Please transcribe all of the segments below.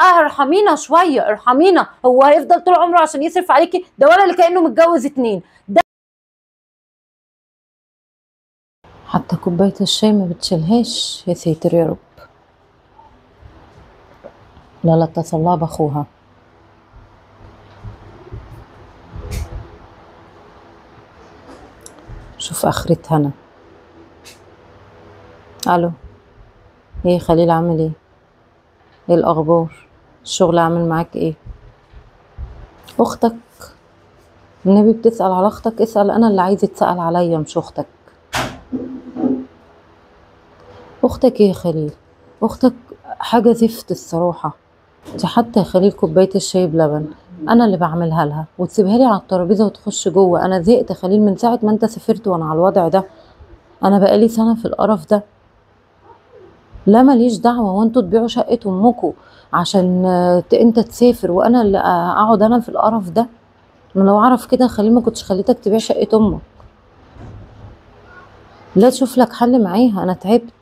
ارحمينا شوية، ارحمينا. هو هيفضل طول عمره عشان يصرف عليكي؟ ده ولا اللي كانه متجوز 2 ده. حتى كوباية الشاي ما بتشيلهاش. يا ساتر يا رب. لا لا، اتصل لها باخوها. شوف اخرتها انا. الو، ايه خليل، عامل ايه؟ ايه الاخبار؟ الشغل عامل معاك ايه؟ اختك النبي بتسأل على اختك؟ اسأل انا اللي عايزه تسأل عليا مش اختك. اختك ايه يا خليل؟ اختك حاجة زفت الصراحة. دي حتى يا خليل كوباية الشاي بلبن انا اللي بعملها لها وتسيبها لي على الترابيزة وتخش جوه. انا زهقت يا خليل من ساعة ما انت سافرت وانا على الوضع ده. انا بقالي سنة في القرف ده. لا ماليش دعوه، وانتوا تبيعوا شقه امكم عشان انت تسافر وانا اللي اقعد انا في القرف ده. انا لو اعرف كده خليل ما كنتش خليتك تبيع شقه امك. لا تشوف لك حل معاها، انا تعبت.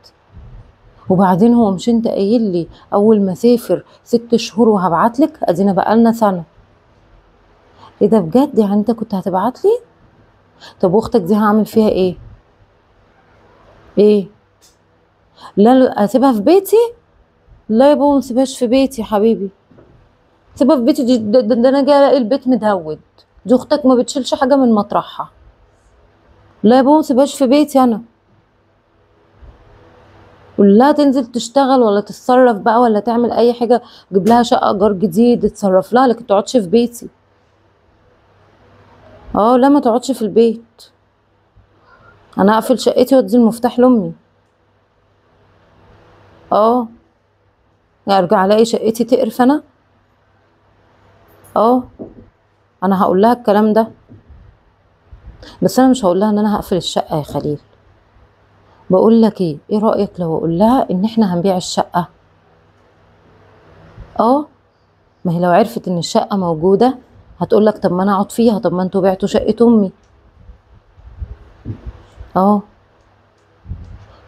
وبعدين هو مش انت قايل لي اول ما اسافر 6 شهور وهبعت لك؟ ادينا بقالنا سنة. ايه ده بجد؟ يعني انت كنت هتبعت لي؟ طب واختك دي هعمل فيها ايه؟ ايه؟ لا اسيبها في بيتي؟ لا يا بابا ما اسيبهاش في بيتي يا حبيبي. سيبها في بيتي دي؟ ده انا جاية الاقي البيت مدهود. دي اختك ما بتشيلش حاجة من مطرحها. لا يا بابا ما اسيبهاش في بيتي انا. قول لها تنزل تشتغل ولا تتصرف بقى ولا تعمل اي حاجة، جيب لها شقه ايجار جديد اتصرف لها، لكن تقعدش في بيتي. اه لا ما تقعدش في البيت. انا اقفل شقتي وادي المفتاح لامي. اه ارجع الاقي شقتي تقرف انا. اه انا هقول لها الكلام ده، بس انا مش هقول لها ان انا هقفل الشقة يا خليل. بقول لك ايه، ايه رايك لو اقول لها ان احنا هنبيع الشقة؟ اه ما هي لو عرفت ان الشقة موجودة هتقول لك طب ما انا اقعد فيها، طب ما انتوا بعتوا شقه امي. اه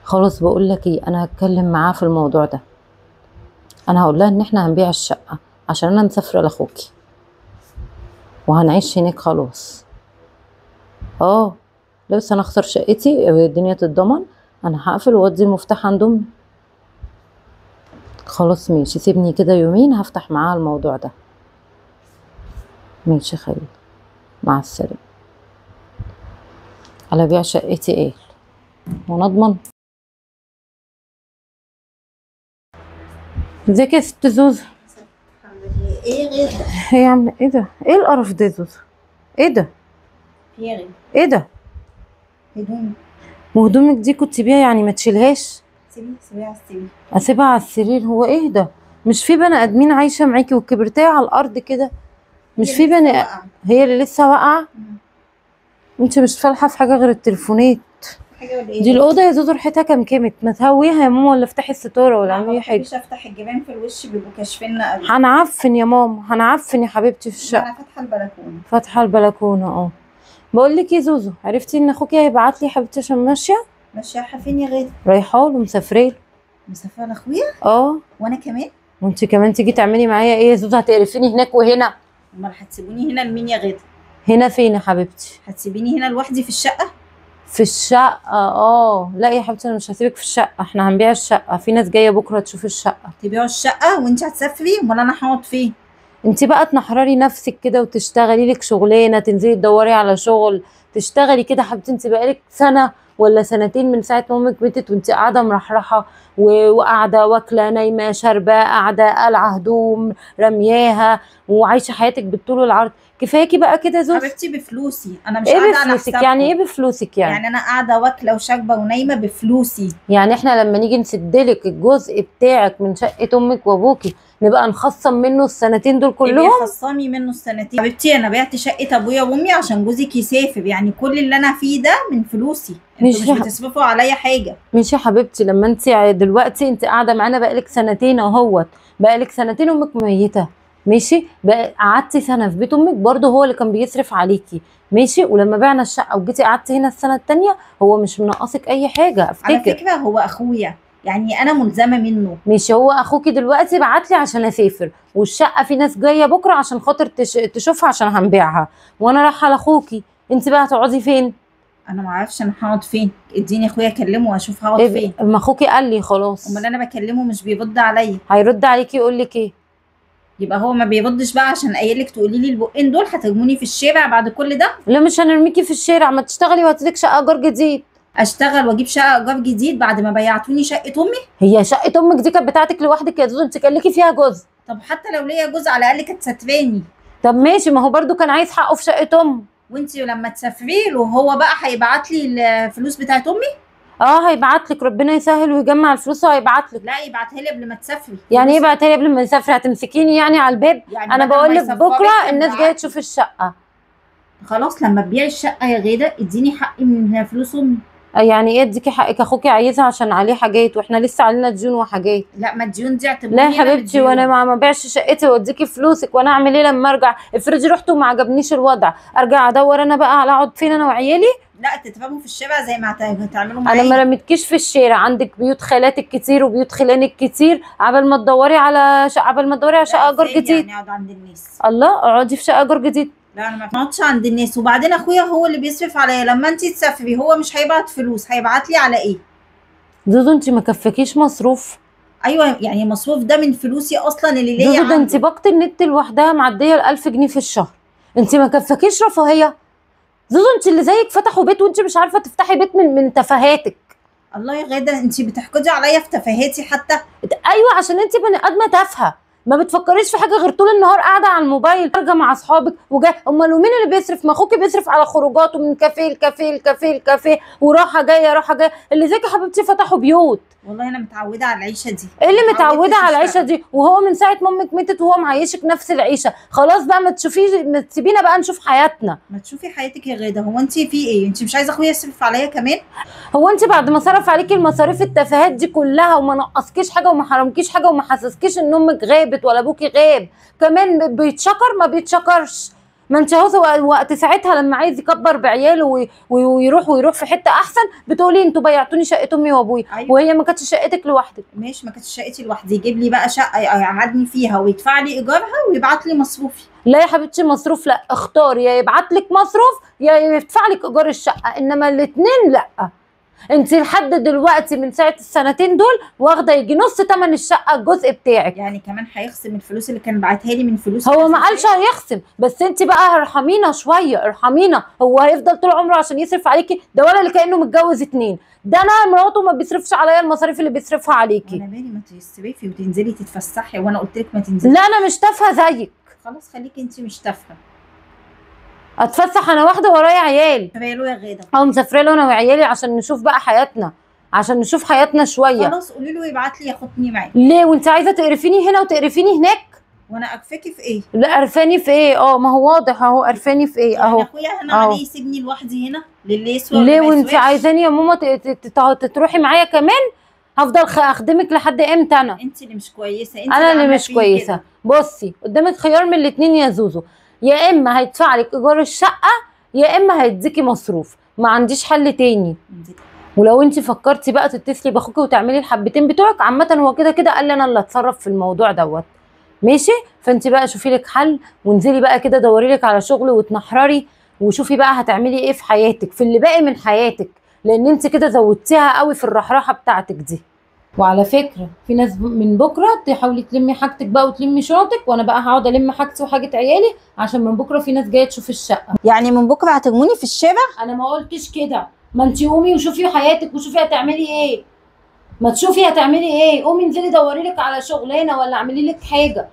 خلاص، بقول لك ايه، انا هتكلم معاه في الموضوع ده. انا هقول لها ان احنا هنبيع الشقة عشان انا مسافرة لاخوكي وهنعيش هناك خلاص. اه لا بس انا اخسر شقتي الدنيا تتضمن، انا هقفل وادي المفتاح عند امي. خلاص ماشي، سيبني كده يومين هفتح معاها الموضوع ده. ماشي خليل، مع السلامة. على بيع شقتي ايه وانا اضمن؟ ازيك يا ست زوزو؟ الحمد لله. ايه غير ده؟ ايه يا عم، ايه ده؟ ايه القرف ده يا زوزو؟ ايه ده؟ ايه ايه ده؟ هدومي. وهدومك دي كنت بيها يعني ما تشيلهاش؟ سيبيها على السرير. اسيبها على السرير؟ هو ايه ده؟ مش في بني ادمين عايشه معاكي وكبرتيها على الارض كده؟ مش في بني، هي اللي لسه واقعه؟ انت مش فالحه في حاجة غير التليفونات. حاجة ولا ايه؟ دي الاوضة يا زوزو ريحتها كمكمت، ما تهويها يا ماما ولا افتحي الستارة ولا اعملي حاجة. مش افتح الجبان في الوش، بيبقوا كاشفيننا قوي. هنعفن يا ماما، هنعفن يا حبيبتي في الشقة. انا فاتحة البلكونه. فاتحة البلكونه. اه بقول لك يا زوزو، عرفتي ان اخوكي هيبعت لي حبيبتي عشان ماشية؟ ماشية فين يا غاده؟ رايحة له، مسافرة له. مسافرة لاخويا؟ اه. وانا كمان؟ وانت كمان تيجي تعملي معايا ايه يا زوزو؟ هتقرفيني هناك وهنا. امال هتسيبوني هنا لمين يا غاده؟ هنا فين يا حبيبتي؟ هتسيبيني هنا لوحدي في الشقة؟ في الشقة؟ اه لا يا حبيبتي انا مش هسيبك في الشقة، احنا هنبيع الشقة، في ناس جاية بكره تشوف الشقة. تبيعوا الشقة وانت هتسافري؟ امال انا هقعد فين؟ انت بقى تنحرري نفسك كده وتشتغلي لك شغلانة، تنزلي تدوري على شغل، تشتغلي كده حبيبتي. انت بقالك سنة ولا سنتين من ساعة ما امك ماتت وانت قاعدة مرحرحه وقاعدة واكله نايمة شاربه قاعدة قلعه هدوم رمياها وعايشة حياتك بالطول والعرض. كفاياكي بقى كده يا زوز. حبيبتي بفلوسي انا، مش ايه قاعدة على بفلوسك؟ حسابكم. يعني ايه بفلوسك؟ يعني انا قاعدة واكله وشاربه ونايمه بفلوسي. يعني احنا لما نيجي نسدلك الجزء بتاعك من شقه امك وابوكي نبقى نخصم منه السنتين دول كلهم؟ خصمي منه السنتين حبيبتي. انا بعت شقه ابويا وامي عشان جوزك يسافر، يعني كل اللي انا فيه ده من فلوسي. انتوا مش بتصرفوا عليا حاجة. ماشي يا حبيبتي، لما انت دلوقتي انت قاعدة معانا بقالك سنتين اهوت، بقالك سنتين امك ميته، ماشي، بقى قعدتي سنة في بيت امك برضه هو اللي كان بيصرف عليكي، ماشي، ولما بعنا الشقة وجيتي قعدتي هنا السنة الثانية هو مش منقصك اي حاجة. افتكر على فكرة هو اخويا، يعني انا ملزمة منه. مش هو اخوكي دلوقتي بعت لي عشان اسافر، والشقه في ناس جاية بكره عشان خاطر تشوفها عشان هنبيعها، وانا رايحة لاخوكي. انت بقى هتقعدي فين؟ انا ما اعرفش انا هقعد فين، اديني اخويا اكلمه واشوف هقعد فين. ما اخوكي قال لي خلاص. امال انا بكلمه مش بيرد عليا. هيرد عليكي يقول لك ايه؟ يبقى هو ما بيردش بقى عشان قايل لك تقولي لي البقين دول هترموني في الشارع بعد كل ده؟ لا مش هنرميكي في الشارع، ما تشتغلي وهاتلك شقه ايجار جديد. اشتغل واجيب شقه ايجار جديد بعد ما بيعتوني شقه امي؟ هي شقه امك دي كانت بتاعتك لوحدك يا زوزو، انت كان ليكي فيها جزء. طب حتى لو ليا جزء على الاقل كانت ستراني. طب ماشي، ما هو برده كان عايز حقه في شقه امه. وانت لما تسافري له هو بقى هيبعت لي الفلوس بتاعت امي؟ اه هيبعت لك، ربنا يسهل ويجمع الفلوس وهيبعت لك. لا يبعتها لي قبل ما تسافري. يعني ايه يبعتها لي قبل ما تسافري؟ هتمسكيني يعني على الباب؟ يعني انا بقول لك بكره الناس جاية تشوف الشقة. خلاص لما تبيعي الشقة يا غيده اديني حقي من فلوس امي. يعني ايه اديكي حقك؟ اخوكي عايزها عشان عليه حاجات واحنا لسه علينا ديون وحاجات. لا ما الديون دي اعتبريني. لا يا حبيبتي، وانا ما بيعش شقتي واديكي فلوسك، وانا اعمل ايه لما ارجع؟ افرضي رحت وما عجبنيش الوضع، ارجع ادور انا بقى على اقعد فين انا وعيالي؟ لا تتفهموا في الشارع زي ما هتعملوا معايا. انا ما رميتكيش في الشارع، عندك بيوت خالاتك كتير وبيوت خلانك كتير، عبال ما تدوري على عبال ما تدوري على شقه ايجار جديد. يعني اقعد عند الناس؟ الله، اقعدي في شقه ايجار جديد. لا انا ما اقعدش عند الناس. وبعدين اخويا هو اللي بيصرف عليا، لما انت تسافري هو مش هيبعت فلوس، هيبعت لي على ايه؟ زوزو انت ما كفاكيش مصروف؟ ايوه يعني مصروف ده من فلوسي اصلا اللي ليا. زوزو ده انت باقه النت لوحدها معدية ال 1000 جنيه في الشهر، انت ما كفاكيش رفاهية؟ زوزو انت اللي زيك فتحوا بيت وانت مش عارفه تفتحي بيت من تفاهاتك. الله يا غاده انت بتحقدي عليا في تفاهاتي حتى؟ ايوه عشان انت بني ادمه تافهة، ما بتفكريش في حاجة غير طول النهار قاعدة على الموبايل، خارجه مع اصحابك وجاي. امال ومين اللي بيصرف؟ ما اخوكي بيصرف على خروجاته من كافيه لكافيه لكافيه لكافيه وراحة جاية راحة جاية. اللي زيك يا حبيبتي فتحوا بيوت. والله انا متعوده على العيشة دي. ايه اللي متعوده على العيشة دي؟ وهو من ساعة ما امك ماتت وهو معيشك نفس العيشة. خلاص بقى ما تشوفيش، ما تسيبينا بقى نشوف حياتنا. ما تشوفي حياتك يا غاده. هو انت في ايه؟ انت مش عايزه اخويا يصرف عليا كمان؟ هو انت بعد ما صرف عليكي المصاريف التفاهات دي كلها وما نقصكيش حاجة وما حرمكيش حاجة وما حسسكيش ان امك غابت ولا ابوكي غاب، كمان بيتشكر؟ ما بيتشكرش. ما انت اهو وقت ساعتها لما عايز يكبر بعياله ويروح في حتة احسن بتقولي انتوا بيعتوني شقه امي وابوي. أيوة. وهي ما كانتش شقتك لوحدك. ماشي ما كانتش شقتي لوحدي، يجيب لي بقى شقه يقعدني فيها ويدفع لي ايجارها ويبعت لي مصروفي. لا يا حبيبتي مصروف لا، اختاري يا يبعت لك مصروف يا يدفع لك ايجار الشقة، انما الاثنين لا. انت لحد دلوقتي من ساعة السنتين دول واخده يجي نص ثمن الشقة الجزء بتاعك. يعني كمان هيخصم الفلوس اللي كان بعتها لي من فلوس؟ هو ما قالش هيخصم، بس انت بقى ارحمينا شوية، ارحمينا. هو هيفضل طول عمره عشان يصرف عليكي؟ ده ولا اللي كانه متجوز اتنين. ده انا مراته ما بيصرفش عليا المصاريف اللي بيصرفها عليكي. انا مالي، ما تصرفي وتنزلي تتفسحي، وانا قلت لك ما تنزلي. لا انا مش تافهة زيك. خلاص خليكي انت مش تافهة. اتفسح انا واحدة ورايا عيال. مسافرة له يا غاده؟ اه مسافرة له انا وعيالي عشان نشوف بقى حياتنا، عشان نشوف حياتنا شوية. خلاص قولي له يبعت لي ياخدني معاه. ليه وانت عايزه تقرفيني هنا وتقرفيني هناك؟ وانا اقرفاكي في ايه؟ لا قرفاني في ايه؟ اه ما هو واضح اهو قرفاني في ايه اهو. يعني اخويا هنا عليه يسيبني لوحدي هنا للي يسوى؟ ليه وانت عايزاني يا ماما تروحي معايا كمان؟ هفضل اخدمك لحد امتى انا؟ انت اللي مش كويسة. انت انا اللي مش كويسة. بصي قدامك خيار من الاثنين يا زوزو، يا اما هيدفع لك ايجار الشقة يا اما هيديكي مصروف، ما عنديش حل تاني. ولو انت فكرتي بقى تتصلي باخوكي وتعملي الحبتين بتوعك، عامة هو كده كده قال لي انا اللي هتصرف في الموضوع دوت، ماشي؟ فانت بقى شوفي لك حل وانزلي بقى كده دوري لك على شغل وتنحرري وشوفي بقى هتعملي ايه في حياتك، في اللي باقي من حياتك، لان انت كده زودتيها قوي في الرحراحه بتاعتك دي. وعلى فكرة في ناس من بكره تحاولي تلمي حاجتك بقى وتلمي شنطك، وانا بقى هقعد الم حاجتي وحاجه عيالي عشان من بكره في ناس جاية تشوف الشقة. يعني من بكره هترموني في الشارع؟ انا ما قلتش كده، ما انت قومي وشوفي حياتك وشوفي هتعملي ايه. ما تشوفي هتعملي ايه، قومي انزلي دوري لك على شغلانة ولا اعملي لك حاجة.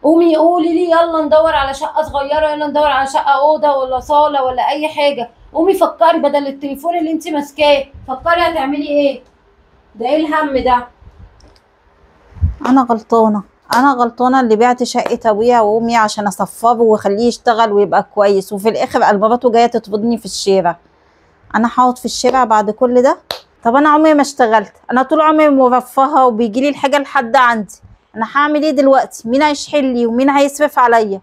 قومي قولي لي يلا ندور على شقه صغيرة، يلا ندور على شقه اوضة ولا صاله ولا اي حاجة. قومي فكري بدل التليفون اللي انت ماسكاه، فكري هتعملي ايه. ده ايه الهم ده؟ انا غلطانة، انا غلطانة اللي بعت شقه ابويا وامي عشان اصفره واخليه يشتغل ويبقى كويس، وفي الاخر مراته جاية تطردني في الشارع. انا هقعد في الشارع بعد كل ده؟ طب انا عمري ما اشتغلت، انا طول عمري مرفهه وبيجي لي الحاجة لحد عندي. انا هعمل ايه دلوقتي؟ مين هيشحن لي ومين هيصرف عليا؟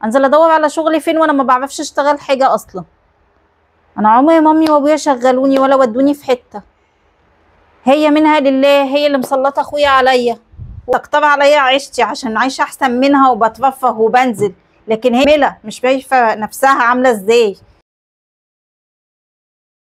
انزل ادور على شغلي فين وانا ما بعرفش اشتغل حاجة اصلا؟ انا عمري مامي وابويا شغلوني ولا ودوني في حتة. هي منها لله، هي اللي مسلطه اخويا عليا وتقطع عليا عيشتي عشان عايشه احسن منها وبترفه وبنزل، لكن هي ملا مش شايفه نفسها عامله ازاي.